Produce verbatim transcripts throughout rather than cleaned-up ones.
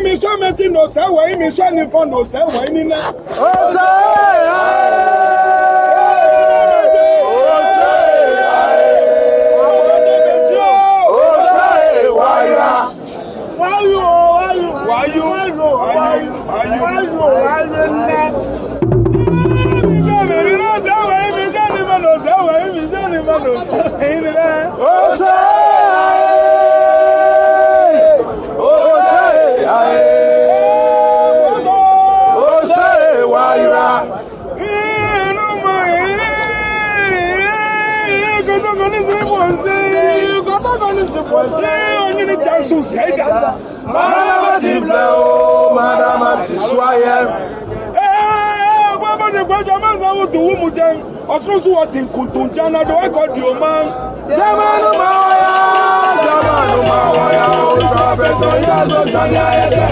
Mishɔ mɛi ni nɔ sɛɛ wɔ, mishɔ ni fɔ nɔ sɛɛ wɔ, ni nɛ. Osɛɛ, aye. Osɛɛ, aye. Osɛɛ, waya. Wayo, wayo. Wayo, wayo, wayo, wayo, wayo, wayo, nɛ. Osɛɛ, aye. Osɛɛ, waya. Madam Ati blɛ o, Madam Ati sua yɛ. Ee, baba ni gbɛjɔ ma sa wutu wumu jɛŋ. Osusu wa tin kuntun jana do eko di o man. Jamanu ma waya, jamanu ma waya, o ta bɛ to ya so janya yɛ.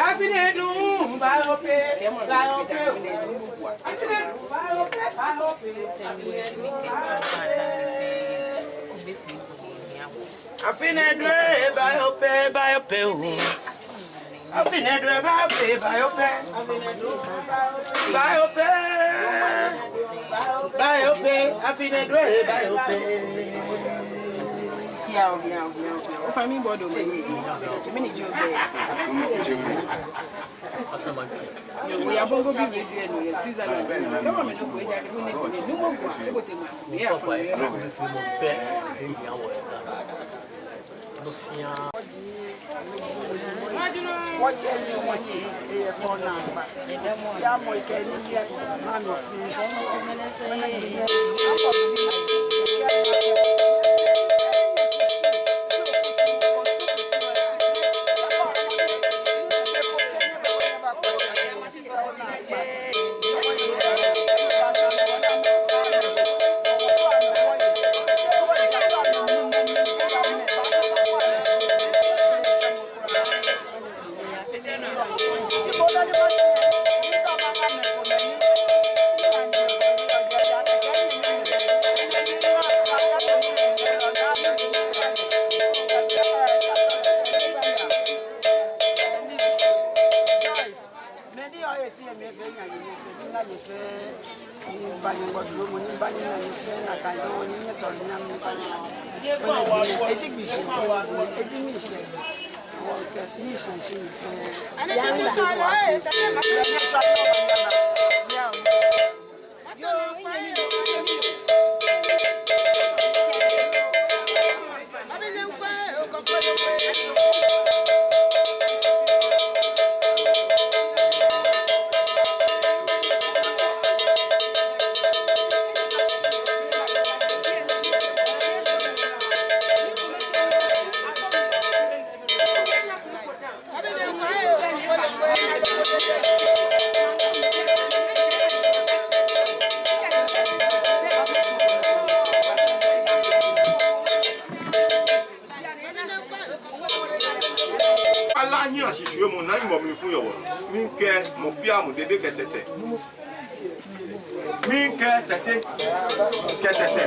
Afinedum, ba ope, ba ope. Afinedum, ba ope, ba ope. Afinedum, ba ope. Afinedum, ba ope, ba ope o. Afinedum, ba ope, ba ope. Ba ope. Ba ope. Afinedum, ba ope. Yao, yao, yao, yao. Ofainɛ, bɔdɔ mɛ. Mɛni ji ogbɛi? Yoo, ya bongo bi radio lɛ nɔ yɛ Switzerland. Kɛ mɔ mɛi nɔ ko ejaakɛ mɔ nɛɛ, nɔ mɔ ko, ebote nɔ ko. Wɔyɛ ni wɔshi eyɛ fɔ naagba. Ya mɔ ekɛ ni yɛ na nɔ fɛɛ. Ba Nyɔŋmɔ duromɔ ni ba ni na mi fɛɛ nakai dɔŋŋ ni nyɛsɔle nyam ni ba ni na mi. Eji gbi ji, eji miishɛɛ gbi. Wɔkɛ miishɛɛ shi mi fɛɛ. Ala hiɛ ashishiumɔ naa, Nyɔŋmɔ mlifu yɛ wɔ. Miikɛɛ mɔ fɛɛ mɔ, Dede kɛ Tɛtɛ. Miikɛɛ Tɛtɛ kɛ Tɛtɛ,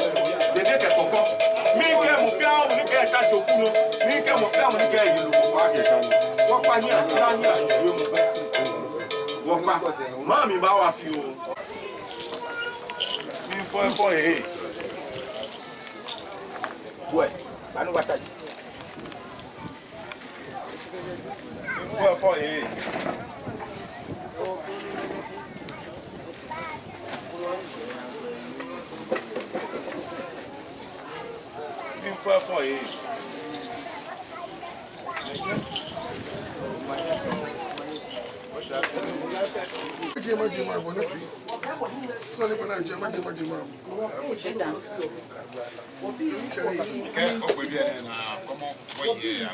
Dede kɛ Kɔkɔ. Miikɛɛ mɔ fɛɛ mɔ ni kɛ ta tso kunu. Miikɛɛ mɔ fɛɛ mɔ ni kɛ yelu kɔkɔ akɛ sane. Wɔkpa hiɛ, ala hiɛ ashishiumɔ. Wɔkpa. Maami baawa fioo. Miifɔ efɔ ee. Bɔɛ, banu bata ji. Miifɔ efɔ ee. Miifɔ efɔ ee. Jema, jema, bɔ ni tui. Sɔle bɔ ni jema, jema, jema. Kɛ okpɛ biɛ nɛɛ naa, kɔmɔ, wɔyi ya.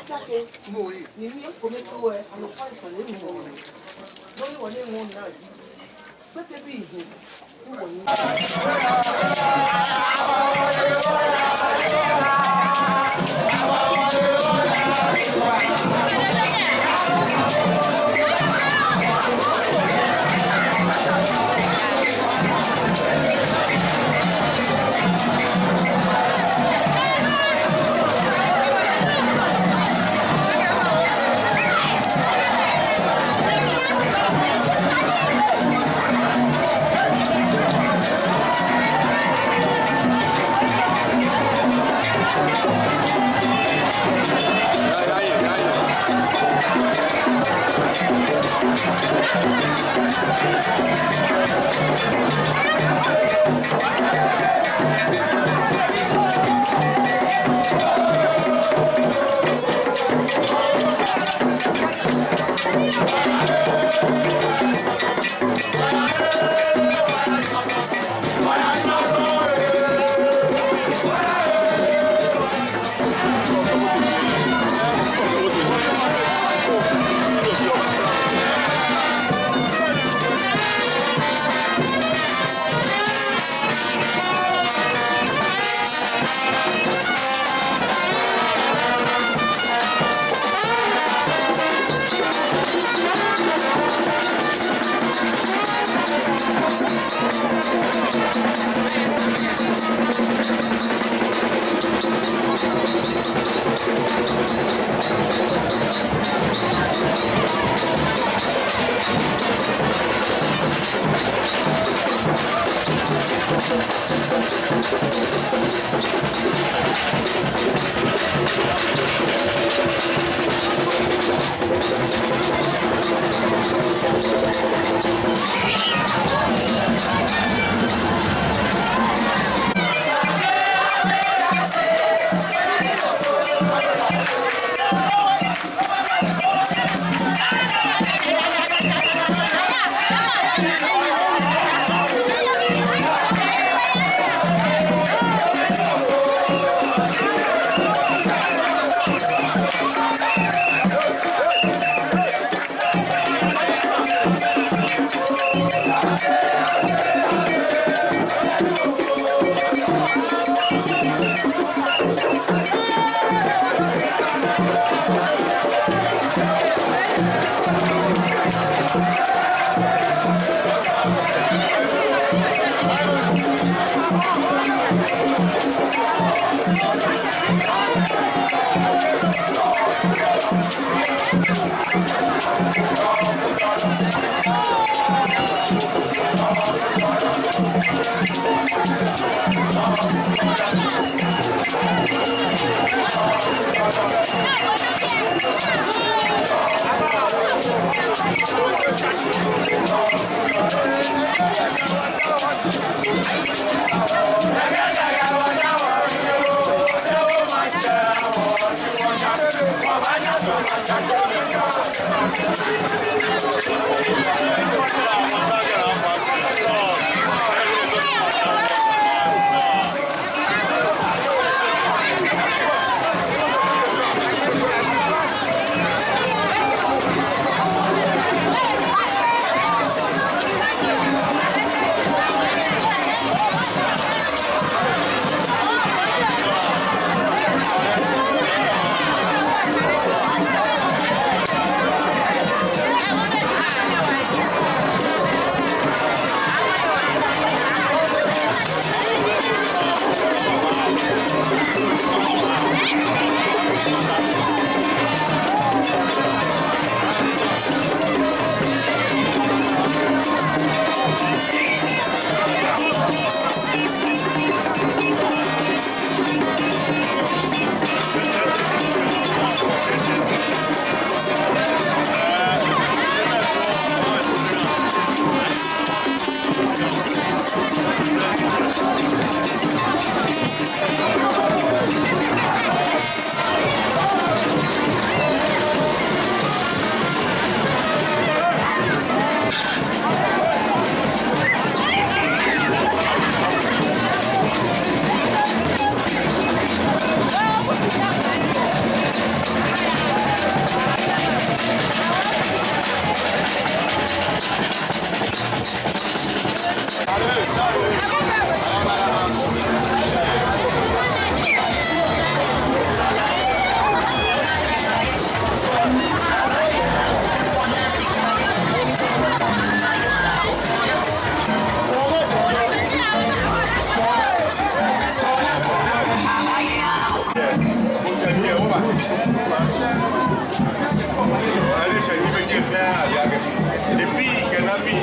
Ebi kɛ naa bi.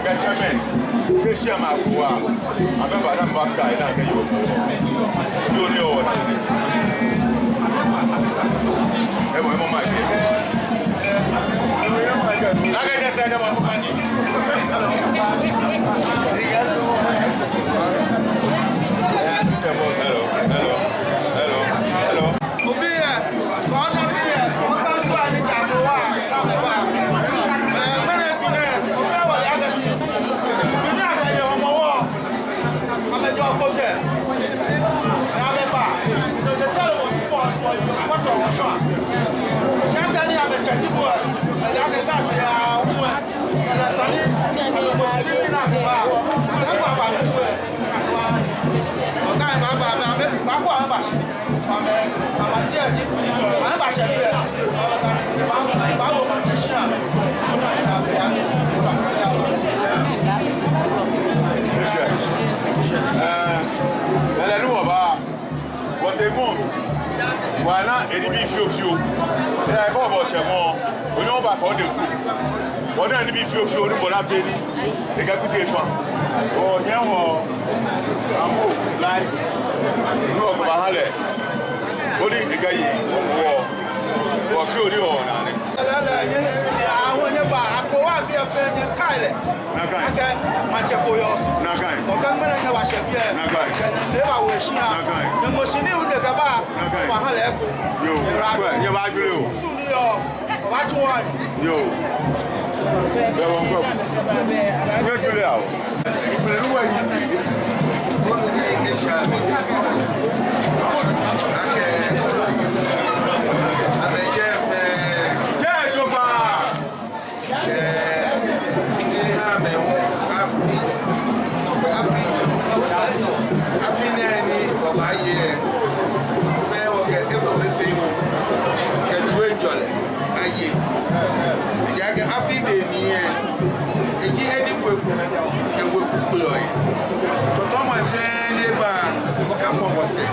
Kɛ chairman, kɛ chairman ko wa. Amɛba ni amɛba fata yi ni akɛ yoo. Yoo ni owɔ naa. Emɔ, emɔ ma shi. Akɛ jɛ sɛɛ ni ma ko ani. Hello, hello, hello, hello. Obi yɛ, kɔnɔ bi yɛ, ɔka nsu ani jago wa, kame ba. Ɛɛ, mɛnɛ bi nɛ, ɔfɛ wɔ ya gasi. Bi nɛ akɛ yɛ Hɔmɔwɔ. Amɛjɛ Kɔsɛ. Ni amɛba. Ni ojɛ tsɛ lɛ wɔ fɔ, fɔ, fɔ, fɔ, fɔ. Ni akɛ ni amɛtsɛ ti bo. Ɛɛ, akɛ ka te a, wɔ. Ɛɛ, sani, amɛ ko si bi na akɛ ba. Ɛɛ, ba, ba, ni bo. Ɔka ba, ba, ba, amɛ, ba, ko amɛ ba. Wɔte mɔ, wɔna enibii fiofio. Ena eko bɔ tsɛ mɔ, onyɛ oba kɔ de fu. Wɔna enibii fiofio ni bɔ la fee ni. Ekɛ kute shwa. Onyɛ wɔ amɔ lai. Ni wɔkɛba ha lɛ. Koni ekɛye wɔ, wɔfee odi wɔ naa nɛ. Lɛlɛ, nyɛ, nyɛ, awo nyɛba, akowa biɛ fɛɛ nyɛkai lɛ. Nakai. Akɛ, maŋtsɛ ko yɔɔ Osu. Nakai. Ɔkɛ ŋmɛnɛ nyɛbashɛ biɛ. Nakai. Kɛ nyɛ, nyɛbawo shi ha. Nakai. Nyɛmɔ shi ni onyɛ kɛba. Nakai. Ba ha lɛ eko. Yoo. Nyɛra do. Nyɛbajule oo. Osu ni yɔɔ. Yoo. Nyɛjule awo. Onu ni esha mi. Akɛ, amɛjɛ fɛɛ. Jɛ jogbaŋŋ. Ɛɛ, ni ha amɛ wɔ afi. Afi. Afi nɛɛ ni wɔbaaye. Fɛɛ wɔkɛ ekomefeemɔ kɛ toiŋjɔlɛ aye. Ejaakɛ afi be mli lɛ, eji he ni weku kɛ weku kpeɔ yɛ. Tɔtɔmɔ fɛɛ ni ba, wɔkafɔ wɔsɛɛ.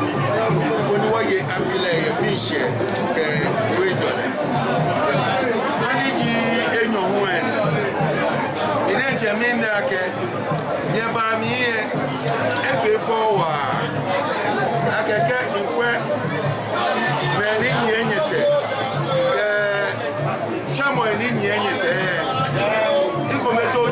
Koni wɔye afi lɛ yɛ miishɛɛ kɛ toiŋjɔlɛ. Ani ji enyɔ hu lɛ. Enɛ tsɛ mi nɛ akɛ, nyɛba mli lɛ, efee fɛo waa. Akɛ kɛ mikwɛ mɛi ni nyiɛ nyɛsɛɛ, kɛ shwɛmɔi ni nyiɛ nyɛsɛɛ, ekomɛi too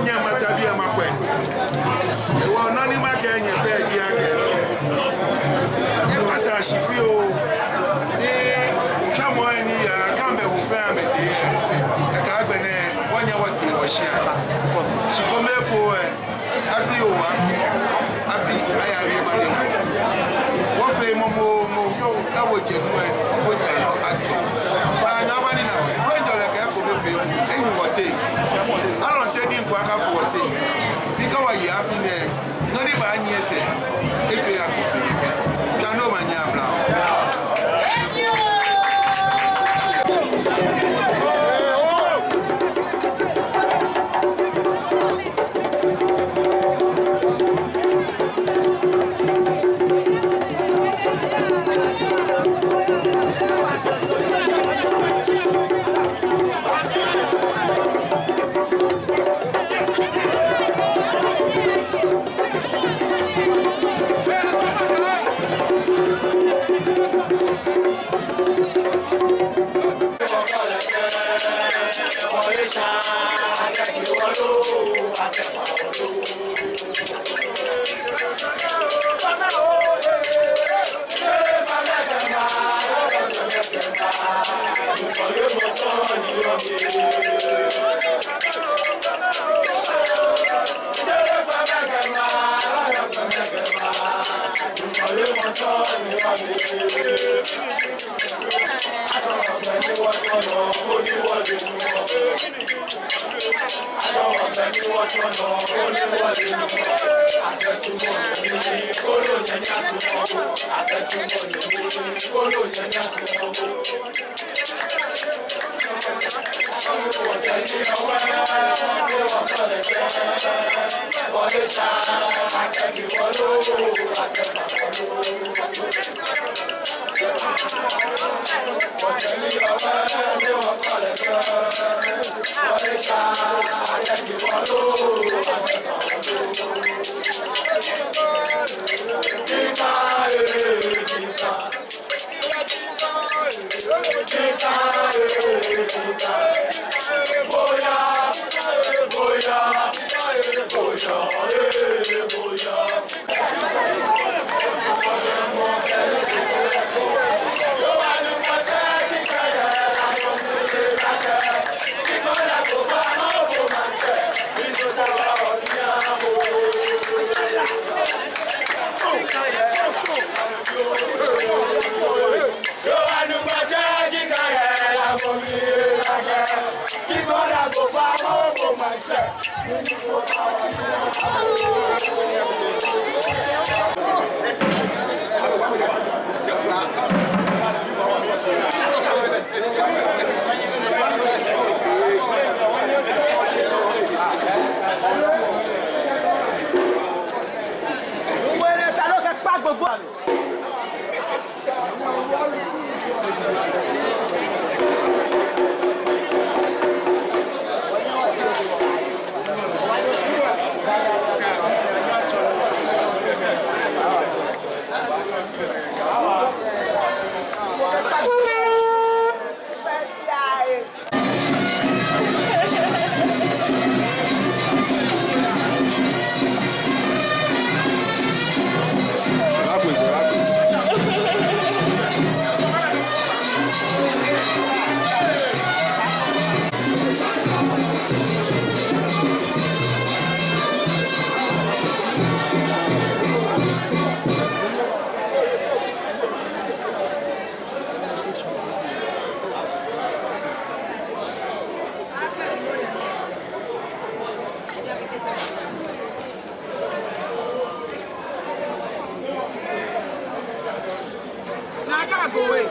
Nakai go wɛ.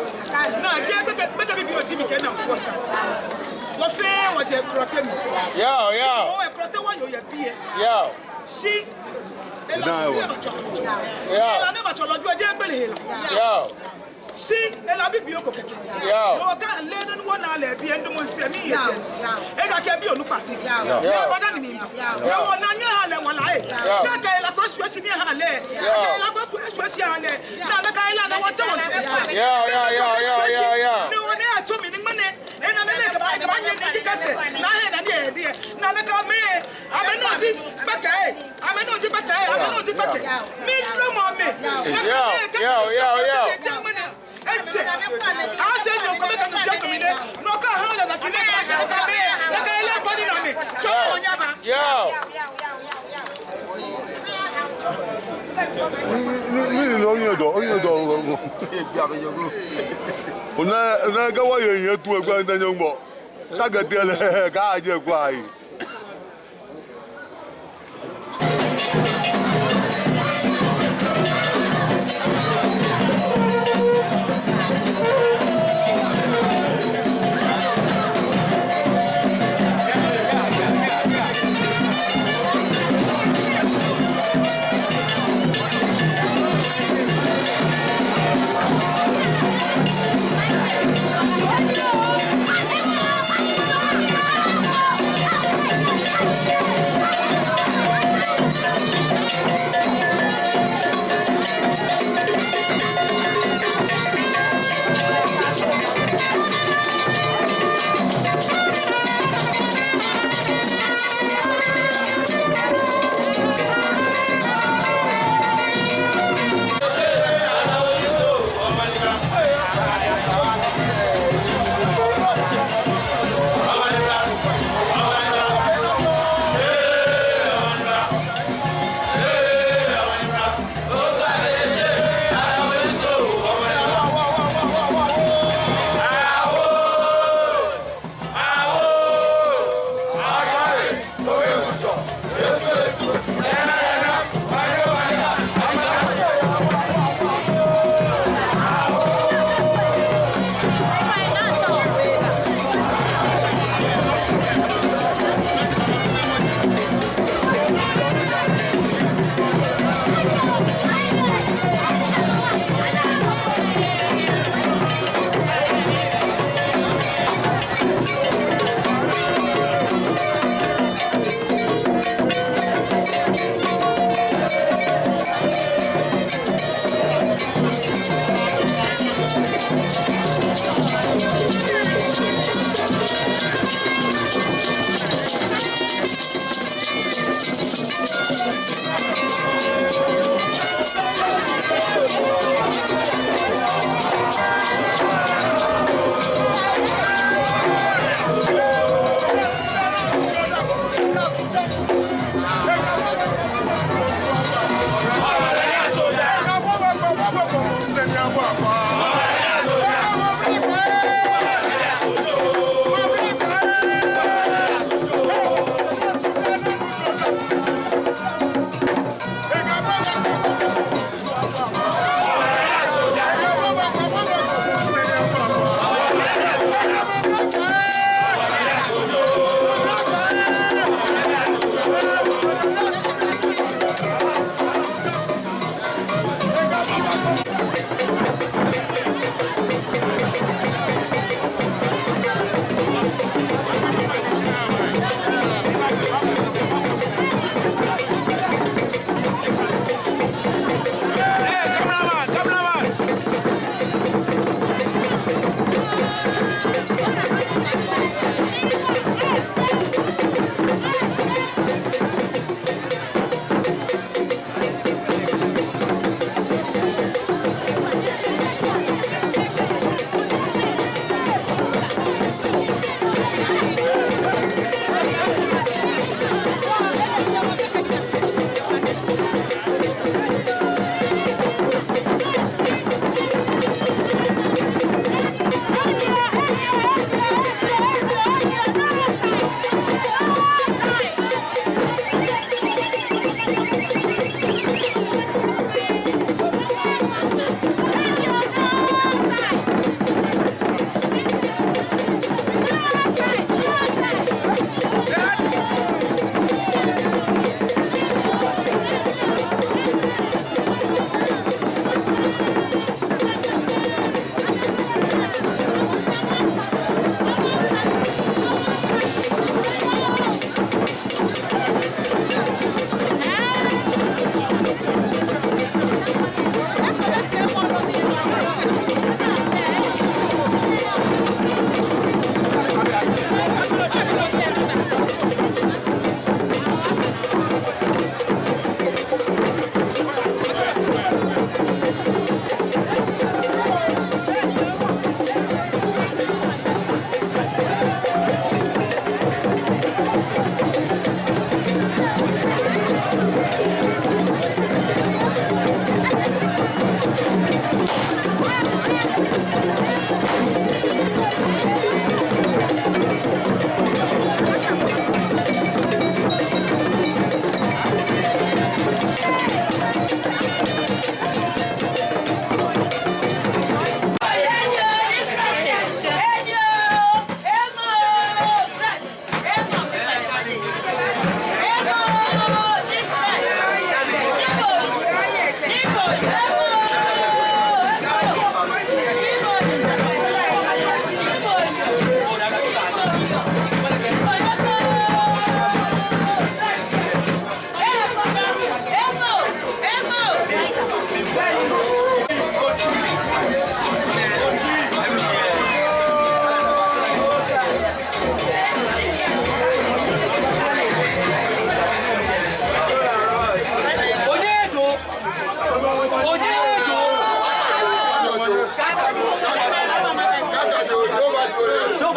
Naa, jeee gbekɛ, gbekɛ bibioo ji mi kɛ naa fɔ sa. Wɔfɛɛ wɔjɛ klɔte mli. Yao, yao. Shi wɔ klɔte wɔyɔɔ yɛ biɛ. Yao. Shi hela, naa, fɛɛ batsɔ lɔju. Yao. Hela ni batsɔ lɔju, jeee gbele hela. Yao. Shi hela bibioo ko kɛkɛ. Yao. Wɔkɛ lɛ dani wɔna lɛ biɛ, ndumu nsɛ mi yɛ sɛɛ. Yao. Ekɛɛ akɛ biɛ onukpa ji. Yao. Yao. Ni ebada ni mi ma. Yao. Ni wɔna nyɛha lɛ wala ee. Yao. Ni akɛ hela ko shwie shi nyɛha lɛ. Yao. Akɛ hela ko shwie shi aha lɛ. Ni nakai hela ni wɔtsɛ wɔtsɛ. Yao, yao, yao, yao, yao, yao. Ni wɔna atsɔ mi ni ŋmɛnɛ. Ena nɛɛ lɛ kɛba, kɛba nyɛ ni ji kɛsɛ. Naa hela ni edi. Naa nakai mɛi. Amɛnɔ ji gbekɛ. Amɛnɔ ji gbekɛ, amɛnɔ ji gbekɛ. Milomɔ amɛ. Yao, yao, yao, yao. Etsɛ. Asɛɛ ni okɔ bɛ kɛ nu jɛ kɔ mi nɛ. Nɔ ko ha lɛ na ti nɛ kɛ, kɛ bɛ, kɛ ele kɔ ni na mi. Tsɔ ni wɔnyɛ aba. Yao. Ni, ni, ni, ni, onyɛ dɔ, onyɛ dɔ. Ona, ona, kɛ wɔyɛ nyɛ tu egba nda nyɛ gbɔ. Kɛ kɛ tɛlɛ, kɛ ajɛ kwa yi.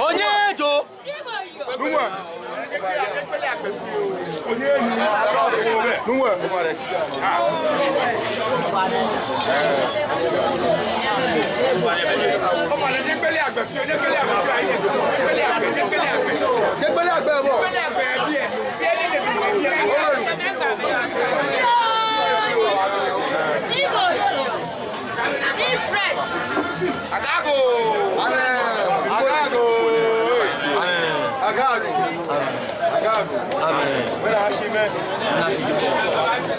Onye jo. Nuwa. Nuwa. Be fresh. Agaago. Amen. Agaago. Amen. Agaago. Amen. Agaago. Amen. Mɛni ashi mɛ?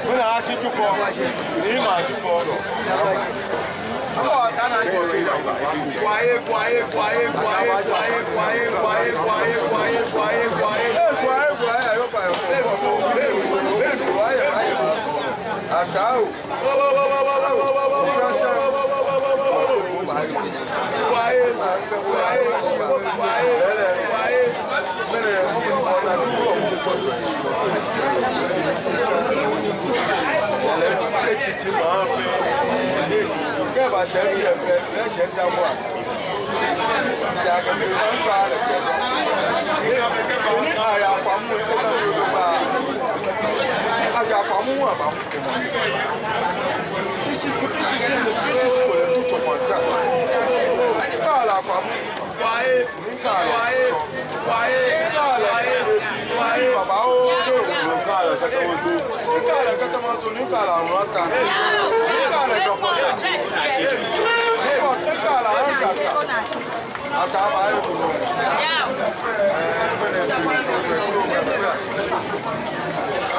Mɛni ashi Jufɔ? Mɛni ashi Jufɔ? Ni ma Jufɔ lɔ. Awa kana ni. Kwaye, kwaye, kwaye. Ee, kwaye, kwaye, ayɔba, ayɔba. Kwaye, kwaye.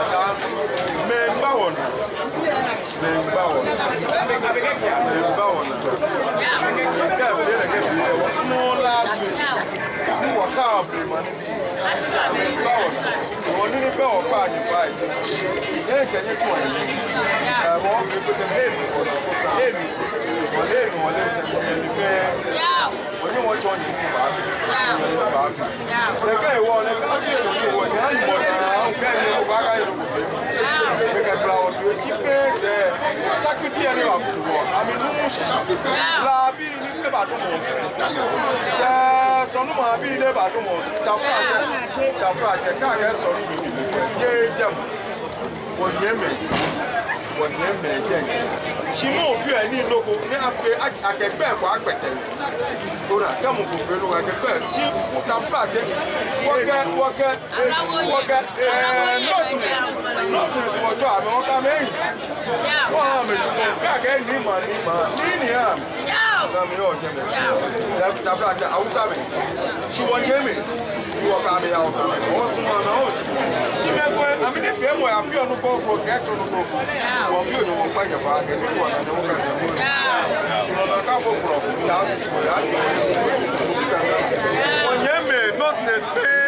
Agaago. Mɛi ba wɔnɔ. Mɛi ba wɔnɔ. Mɛi ba wɔnɔ. Kɛ be lɛ kɛ be lɛ wɔsumɔɔ last week. Ni wɔkɛɛ blema nibii. Mɛi ba wɔnɔ. Wɔ nii ni bɛ wɔkpa ni ba yi. Ee, kɛ nyɛtsɔ nii. Ee, wɔ fi ko tɛ. Ee, wɔ na ko sa. Ee, wɔ lɛ, wɔ lɛ tɛ. Ee, ni bɛ. Wɔ ni wɔtsɔ nii ni ba. Ba. Nɛkɛ hewɔ, nɛkɛ afi eno ni wɔ ni ani mɔ ni awo kɛ ni wɔ ba ka yɛ loko fɛɛ. Nɛkɛ kpla wɔ to shi fɛɛ sɛɛ. Takiti yɛ ni wa fu wɔ. Ami nu mu shi. Laabi ni eba do mɔ su. Ee, sɔnumɔ bii ni eba do mɔ su. Taflatsɛ, taflatsɛ, kaa kɛ sɔnu mi. Yɛ jɛmɛ. Wɔnyɛmimɛi, wɔnyɛmimɛi jɛi. Shi mɔ fɛɛ ni nɔ ko ni afee, akɛ gbɛ ko akpɛtɛ. Ona, kɛ mɔ ko fee nɔ ko akɛ gbɛ. Shi taflatsɛ. Wɔkɛ, wɔkɛ, wɔkɛ. Ee, nɔ ko, nɔ ko wɔtsɔ amɛ, wɔkɛ amɛ. Wɔha amɛ shi ko. Kɛ akɛ ni ma, ni ma, ni ni ha amɛ. Amɛ yɔɔ jɛmɛ. Taflatsɛ, Hausa mɛi. Shi wɔnyɛmimɛi. Wɔkɛ amɛ yaa, wɔkɛ amɛ. Wɔsumɔɔ amɛ, wɔsumɔɔ. Shi mɛi ko, amɛ ni fee mɔ ya fee nɔ ko ko, kɛ tsɔ nɔ ko ko. Wɔfee nɔ ko kpa nyɛ fa, kɛ ni wɔna nɔ ko kɛ. Shi wɔna ka fo kplɔ, ya, ya. Wɔnyɛmimɛi, not in Spain.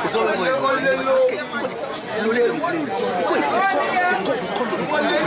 It's all over. Lole, lole, lole.